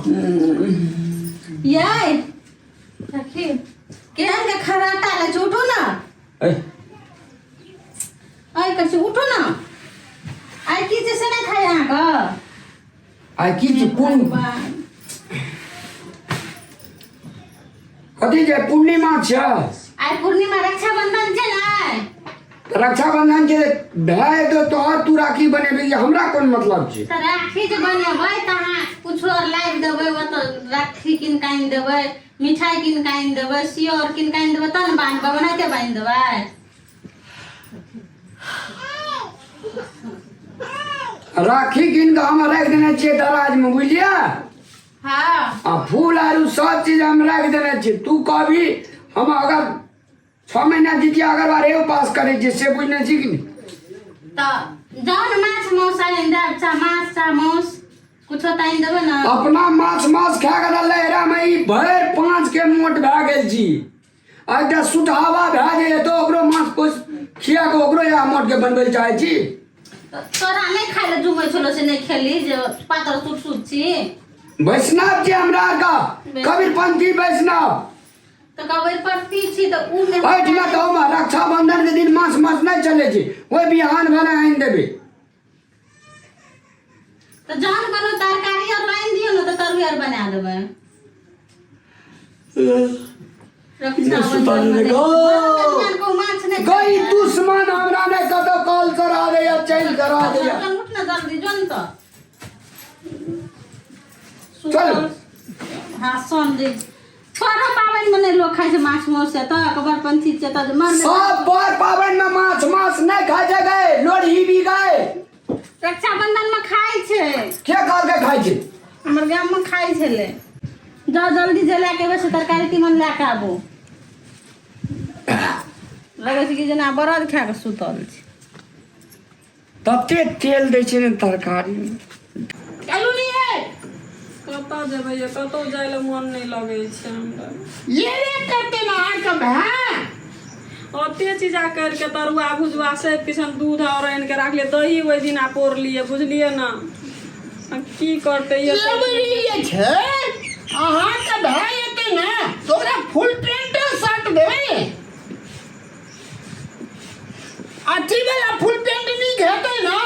ये सखी केहन के खराटा ले छै उठू ना। ए। आइ कहै छै उठू ना, आइ की छै से नहि खाइ अहाँके? आइ की छै? कोन कथी छै? पूर्णिमा छै। आइ पूर्णिमा, रक्षाबंधन छै ने आइ। रक्षाबंधन छै भए जेतौ तोहर, तू राखी बनेबही, हमरा कोन मतलब छै? तऽ राखी जे बनेबै तऽ अहाँ कुछो आर लाबि देबै, ओतऽ राखी कीन कऽ आनि देबै, मिठाई कीन कऽ आनि देबै, सियो आर कीन कऽ आनि देबै, तब ने बान्हबै। ओनाहिते बान्हि देबै? राखी कीन कऽ हम राखि देने छियै दराजमे, बुझलियै? हँ। आ फूल आरू सब चीज हम राखि देने छियै। तू कहबी हम अगर 6 महीना जितिया अगर बार एगो पास करै छियै से बुझने छी कि नहि? तऽ जहन माछ मांस आनि देब, चाहे माछ चाहे मांस कुछो तऽ आनि देबै ने। अपना माछ मांस खा कऽ लहरामे ई भरि पाँच के मोट भए गेल छी आ एकटा सुटहावा भए जाइए तऽ ओकरो माछ पोस खिया कऽ ओकरो इएह मोटके बनबै लए चाहै छी। तऽ तोरा नहि खाय लए जुमै छलो से नहि खेली जे पातर सुट सुट छी। वैष्णव छी हमरा आरके, कबीरपंथी वैष्णव। तऽ कबीर पत्ती छी तऽ उ मे एहिठिना तऽ हम रक्षाबंधन के दिन माछ माछ नहि चलै छै, ओहि बिहान भने आनि देबै। तऽ जहन कोनो तरकारी आर आनि दियौ ने तऽ तरुआ आर बना देबै। रक्षाबंधन मे माछ नहि। गई दुश्मन हमरा नहि कतौ कॉल करा दैया, चलि करा दैया। चल उठ ने जल्दी, जो ने तऽ। चल। हाँ सोन दे, छठो पाबनि मे नहि लोक खाइ छै माछ मांस, तऽ कबरपंथी छै तऽ मन सब बर पाबनि में माछ मांस नहि खाइ छै गए, लोढ़ी भी गए। रक्षाबंधन मे खाइ छै। के कहलकै खाइ छै? हमर गाम मे खाइ छलै। जाउ जल्दी, जे लए के एबै से तरकारी तीमन लए के आबू। लगै छै कि जेना बरद खा कऽ सुतल छै। तते तेल दै छै ने तरकारी मे। चलू ने ये। कतऽ जेबै ये? कतौ जाइ लए मोन नहि लगै छै हमरा। ये रे करते ना अहाँके भाय। ओते चीज आ करि के तरुआ भुजुआ सब किछु हम दूध आओर आनि के राखलियै, दही ओहि दिना पौरलियै, बुझलियै ने? आ की करतै ये? लबरी जे छै अहाँके भाय एतै ने तऽ ओकरा फुल पेंट शर्ट देबै। अथी वाला फुल पेंट नीक हेतै ने?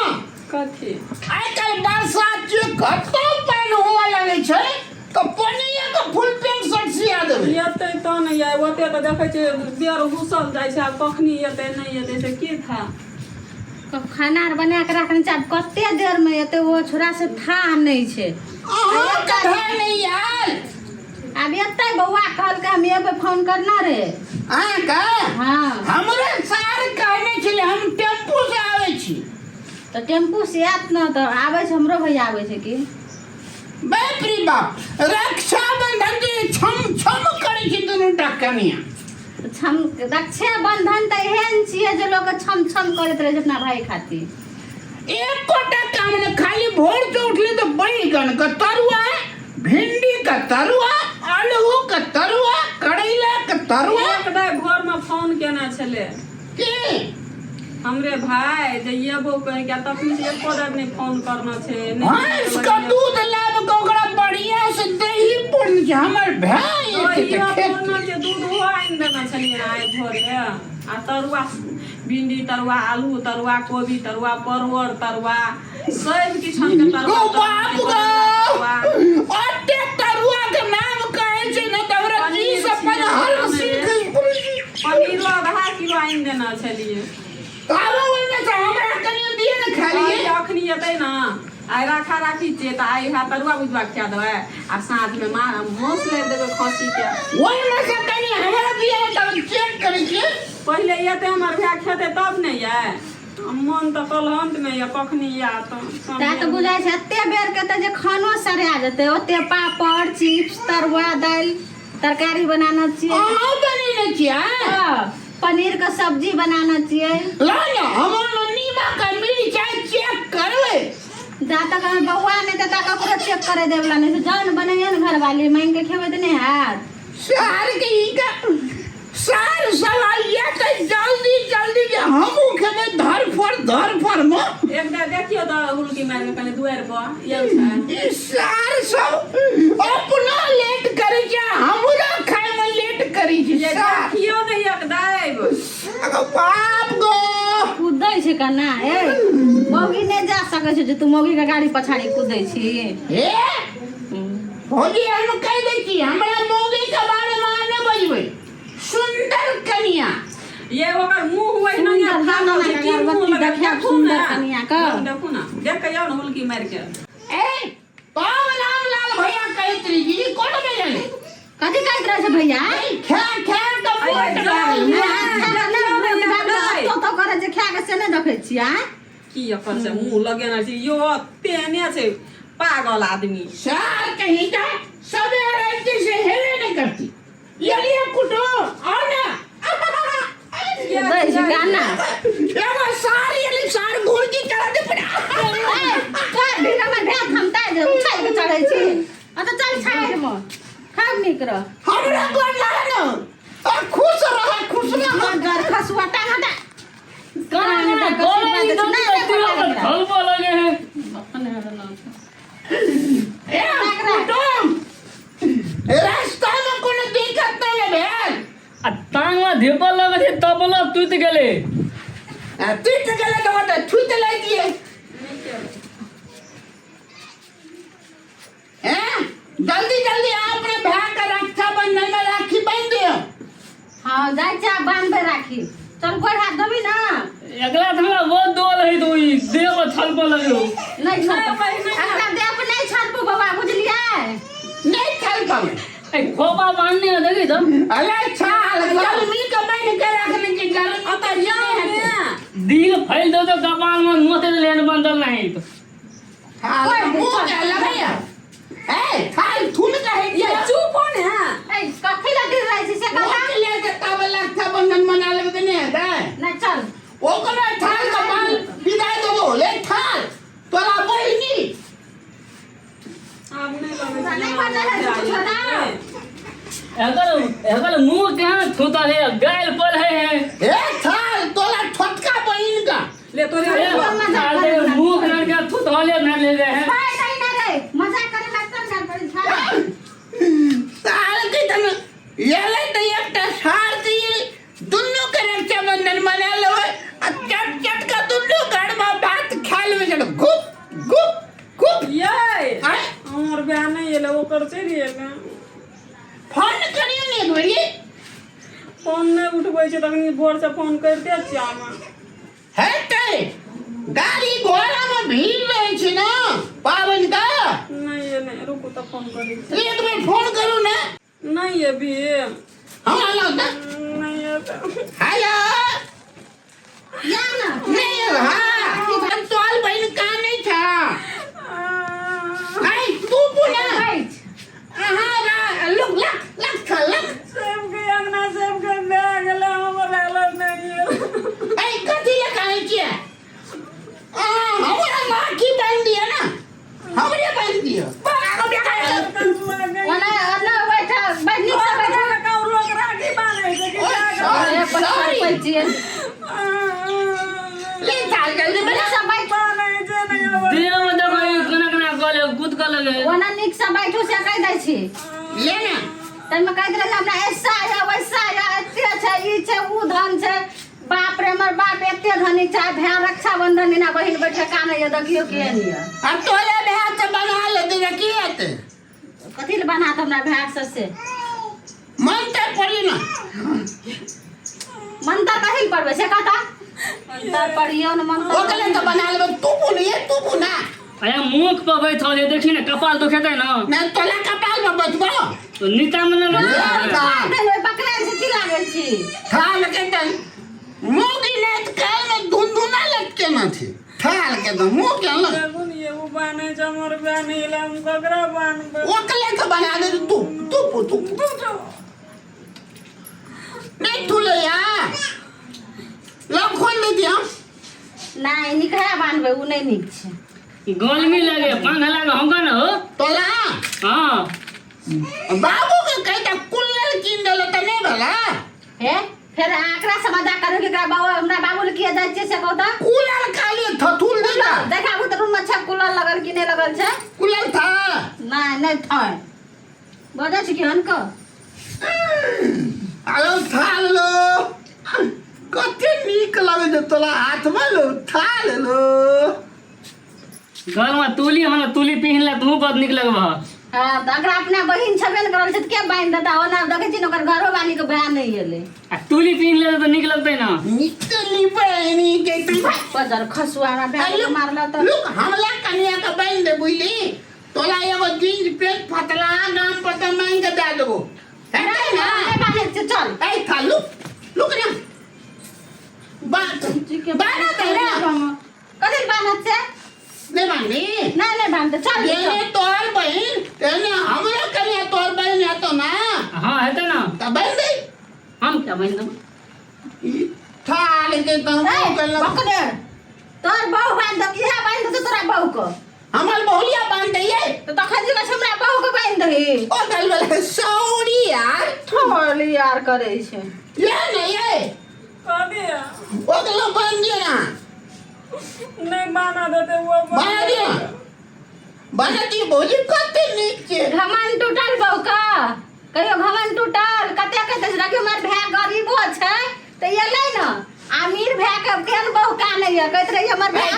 कथी? आइ काल्हि बरसात छै, कतौ पानि हुअ लगै छै तऽ पनिये के फुल पेंट शर्ट सिया देबै। एतै तऽ ने यै, ओते तऽ देखै छियै बेर हुसल जाइ छै, आब कखनी एतै नहि एतै से की था। खाना आर बना के रखने छै, आब कते देर मे एतै ओ छोरा से थाह नहि छै। अहाँके भाय नहि आयल? आब एतै, बौआ कहलकै हम एबै, फोन करना रे। अहाँके? हाँ। हमरे सार कहने छलै हम टेम्पू से आबै छी। तऽ टेम्पू से आयत ने तऽ आबै छै, हमरो भैया आबै छै की। बाप रे बाप, रक्षाबंधन के छम छम करै छै दुनू टा कनिया। तऽ छम रक्षा बंधन तऽ एहन छियै जे लोक छम छम करैत रहै छै अपना भाई खातिर। एकोटा काम नहि, खाली भोर से उठले तऽ बैगन के तरुआ, भिंडी के तरुआ, आलू के तरुआ, करैला के तरुआ। एक दाइ भोरमे फोन केने छलै। के? हमरे भाय जे एबो कहि के, तखनी से एको दाइ नहि फोन करना छै नहि। भैंस के दूध लाब के ओकरा बढ़िया से दही पूर्ण छै हमर भाय एते दहियो तऽ खेत। पूर्ण छै, दूध ओहो आनि देने छलियै आइ भोरे। आ तरुआ, भिंडी तरुआ, आलू तरुआ, कोबी तरुआ, परोड़ तरुआ, सब किछु के तरुआ। गो बाप गो, अते तरुआ के नाम कहै छै ने तऽ हमरा जी से पनहर सीख। पनीरो आधा किलो आनि देने छलियै। आरो ओहिमे से हमरा कनि दिअ ने खाली। अखनी एतै ने, आइ राखा राखी छियै तऽ आइ इएह तरुआ भुजुआ खिया देबै आ साँझमे मा मासु लाबि देबै खस्सीके। ओहिमे से कनि हमरा दिअ ने तब चेक करै छियै। पहिले एतै हमर भाय, खेतै तब ने यै। मन तऽ कलहन्तमे यऽ, कखनी आयत। तैं तऽ बुझाइ छै एते बेर के तऽ जे खानो सरिया जेतै। ओते पापड़, चिप्स, तरुआ, दालि, तरकारी बनाना छियै। अहाँ बनेने छियै? हाँ, पनीर के सब्जी बनाना छियै। ला ने, हमर नीमक आ मिरचाइ चेक करबै। जा तक हमर बौआ नहि देता, ककरो चेक करे देवला नहि छै। जौन बनैयै ने घरवाली, मांगि के खेबै तऽ नहि हैत। सार के ई का सार सलाइया तऽ जल्दी जल्दी जे हमहूँ खेबै धरफड़ धरफड़ मे। एक बेर देखियौ तऽ हुलकी मारि कऽ कनि दुआरि पर यौ छै। ई सार सब कना ए मौगी नहि जा सकै छै जे तू मौगी के गाड़ी पछाड़ी कुदै छी। हे भौजी, हम कहि दै छी, हमरा मौगी के बारे मे अहाँ नहि बजबै। सुंदर कनिया। ये ओकर मुंह ओहिना सुन्दर थाकल छै, की अगरबत्ती मुंह लगल देखायब देखू सुन्दर ने। कनिया के। देखू ने, देख के जाओ ने हुलकी मारि के। ए तब रामलाल भैया कहैत रही जी कोन में जाने। कथी कहैत रहै छै भैया? खा खा के मोट भए गेल। तो तो करै छै खा के, से नहि देखै छियै? की एकर से मुंह लगेने छै यो, तेहने छै पागल आदमी। सार कहीं का सवेरे से हेवे नहीं करती। ये लिए कुटो आओ ना। दै छै गाना। एगो सार ये सार घोर की चढ़ा दे पड़ा। तोर भी हमर भेल थमता जे उछाल के चढ़ै छी। आ तऽ चल साइड मे खाब नीक रह। हमरा गोर लागे न आ, खुश रह, खुश रह। घर खसुआ टांग हटा। कना कना गोले ही दम तो लगे है। ए कुटुम, रास्ता में कोनो दिक्कत नहीं भेल? आ टांगमा धीपल लगे छै तबलो टूटि गेलै। आ, टूटि गेलै तऽ ओतऽ छुटि लै दियै। हैं, जल्दी जल्दी अपने भाई का रक्षाबंधन में राखी बांध दियो। हँ, जाइ छै आब बान्हबै राखी। चल, गोर हाथ धोबी ना? एकला तऽ हमरा बहुत डर है तो ई देह पर छलपऽ लगे हो। नहि छलपू। नहि, नहि। एकरा देह पर नहि छलपू बाबा, बुझलियै? नहीं छलपब। ए खोपा बांधने है देखी तो। अरे छाल गर्मी के बांध के रखने की गर्मी अतऽ जाओ ने। दिल फैल दो तो कपाल में मोते लेन बंदल नहीं तो। थाल के मुंह के लगैया ए थाल थूल के है। ये चुप हो ने। ए, कथी लए गिर रहै छी से कथा? ओके ले के तब रक्षाबंधन मना लेबे के नहीं हेतै? नहि, चल। ओकरा थाल के बाल विदाई देबो ले थाल तोरा बहिनी। आब नहि लगै छै। नहि बजल है कुछो ना। एकर एकर मुंह केहन थूतल है, गायल पर है। ए थाल तोरा छोटका बहिन का। ले तोरे। साले मुंह के लड़का थूतले ना ले रहे हैं। भाई, नहीं ना रे, मजाक करे लगता ना पड़ी छा। साल के तन एलै तऽ एकटा सार दी दुनू के रक्षाबंधन मना लेबै आ चट चट के दुनू घर में भात खा लेबै जन गुप गुप गुप। ये आँय? हमर भाय नहि एलै, ओकर चलि एलै। फोन करियौ ने एक बेरी। फोन नहि उठबै छै, तखनी भोरसँ फोन करिते छियै हम। हेतै, गाड़ी घोड़ा में भीड़ रहै छै ने पाबनि के। नहि एलै, रुकू तऽ फोन करै छी। एक बेर फोन करू ने। नहि एबी। हमरा लग तऽ नहि एतै। हेलो। या ना। नहीं हाँ, हम तोहर बहिन कहाँ नहीं था? नहीं तू पुनः बैठ। अहाँ लुक लक लक छ लक। सबके अंगना सबके भए गेलै, हमर एलै नहि। ऐ कथी लए कहै छियै अहाँ? हमरा राखी बान्हि दिअ ने, हमरे बान्हि दिअ। ओना ओना बैठ बैठ, नीक से बैठ। लोक राखी बान्है छै कि ओए, जा अरे सॉरी, पछाड़ सॉरी। पै छियै। ले चाल जल्दी बना। नीक से बैठ। बान्है छै नहि अबै। देह में देखो ई केना केना गले कूद के लगे। ओना नीक से बैठू से कहि दै छी। ले ने। ताहिमे कहैत रहै हमरा ऐसा है वैसा है, एते छै ई छै ऊ धन छै। बाप रे, हमर बाप एते धनी छै, भाय रक्षाबंधन दिना बहिन बैठे कानै ये, देखियौ केहन ये। अब तोरे भाय से बना लेते ने, की हेतै? कथी लए बनात हमरा भाय से से? मन तऽ पड़ी ने। मंत्र कथी लए पढ़बै से कहता? मंत्र पढ़ियौ ने मंत्र। ओकरे तऽ बना लेबै। तू बुनिए, तू बुना। अरे मुख पर बैठल है, देखी ने कपाल दुखेतै ना। ने तोला कपाल में बचबो। तो नीचा में ना। बकरा से की लागै छी? थाल के तऽ मुँह की ने काल में धुन धुना लटके ना थी थाल के तऽ मुँह के ना। देखू ने, एगो बान्है छै, हमर भाय नहि एलै, हम ककरा बान्हबै? ओकरे तऽ बना दे। तू तू तू नहीं ठुले यार, लग खोल दे दिया। नहि, निकहा बान्हबै, ओ नहि नीक छै। गर्मी लगे, पंखा लगे हमका ना हो। तोला हाँ। बाबू के कहता कुल्लर कीन देलो तऽ नहीं भेला। हे, फेर अहाँ एकरा से मजाक करू कि एकरा बाबू, हमरा बाबू लग किया जाइ छियै से कहू तऽ? कूलर खाली थथुल नहीं था। देखाबू तऽ रूममे छै कूलर लगल कि नहि लगल छै? कूलर था। नहि, नहि था। बजै छी केहन कऽ। हेलो थाल लो। कते नीक लगै छै तोरा हाथमे लो थाल लो। घर में तुली हम तुली पिन्ह ले तू बहुत निक लगबह। हाँ, तऽ एकरा अपना बहिन छेबे ने करल छै तऽ के बान्हि देता? ओना देखै छी ने, ओकर घरो वाली के भाय नहि एलै। आ तुली पिन्ह ले तऽ निक लगतै ना। निकली बहिनी के तू पजर खसुआ हमरा भाय के मारल तऽ। लुक, हमला कनिया के बान्हि दे, बुझली? तोला एगो जींस पेंट फतला गाम पर तऽ मांगि के दए देबो, हेतै ना? नहि बान्है छै, चल। ऐ था, लुक लुक ना बात बान्ह दे ना। कथी बान्हत छै? नहीं बान्हली? नहि, नहि बान्हतै, चल। एने तोहर बहिन, एने हमरो कनिया, तोहर बहिन हेतो ना? हाँ, हेतै ना। तऽ बान्हि दे। हम क्या बान्हि देबै? ई थाल के तऽ ए, कहलक। बकने तोहर बहु बान्हि दे, इएह बान्हि देतौ तोरा बहु के। हमर बहुलिया बान्हि दैयै। तऽ तखन जे कहै छै हमरा बहु के बान्हि दही। ओ गल वाला सॉरी यार। ठोली यार करै छै। ये नहीं ये। कह दिया। ओ गलो बान्हि दियो ना। नहीं माना देते वो। बान्हि दियो ना, बान्हि दियो भौजी, कते नीक छै। घमन टूटल बहु के, कहियो घमन टूटल? कते कते छै, देखियौ, हमर भाय गरीबो छै तऽ एलै ने। अमीर भाय के केहन बहु कानैया, कहैत रहियै हमर भाय।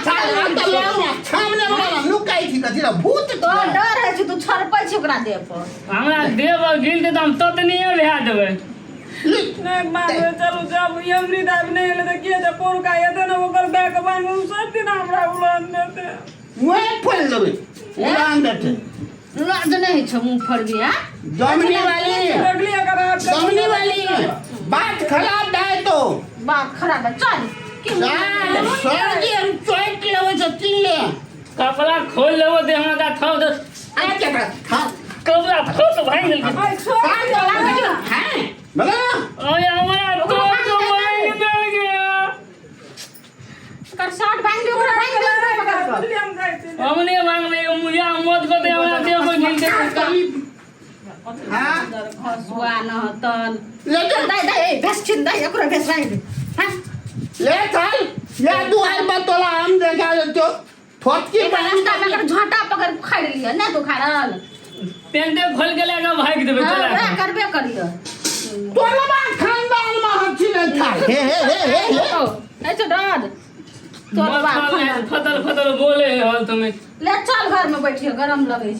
सामने वाला नुकाइ छी कथी भूत? तो डर होइ छै, तू छड़पै छी ओकरा देह पर। हमरा देह पर गिरतै तऽ हम ततनिये भए देबै। नहीं मानबै, चलू। जब अमृत आबि नहि एलै तऽ की हेतै? पौरका एतै ने, ओकर बैग बान्हबै, ओ सब दिन हमरा उड़ान देतै। मुँहे फोड़ि देबै, उड़ान देतै। लाज नहि होइ छौ मुँह फोड़बी? आ जमनी वाली। देखली अगर आबि जमनी वाली, बात खराब भए तो। बात खराब है, चल की। साल सरजी, हम चोट लेबै से तीन ले। कपड़ा खोल लेबो दे हमरा का थौ दे। आ के था। कपड़ा खोल तो भागि गेल। आइ छोड़। साल तो लाग हैं बोला। अरे हमरा तोड़ तो भागि देल गया। ओकर शर्ट बान्हि दे, ओकरा बान्हि दे, ओकरा पकड़ कऽ। बुझलियै, हम जाइ छी। हमने मांगबै मुझे मौत को दे, हमरा देह पर गिरतै। हाँ। खसुआ नहतन। ले जा। दाइ दाइ, ए भेस छिन दाइ, ओकरा भेस बान्हि दे। हाँ। ले चल या दुआर पर तोला हम देखा देतो थोतकी एक बहन। रास्ता में एकर झोंटा पकड़ उखाड़ि लिअ, नहि तऽ उखाड़ल। पेंटे खोल के लए कऽ भागि देबै। हाँ, तोरा वएह करबे करियौ। तोलबा खानदान में हची नहीं था, हे हे हे हे हे। नहि छौ डर तोर बाप? फतल फतल बोले हल तुम्हें। ले चल, घर में बैठियो, गरम लगै छै।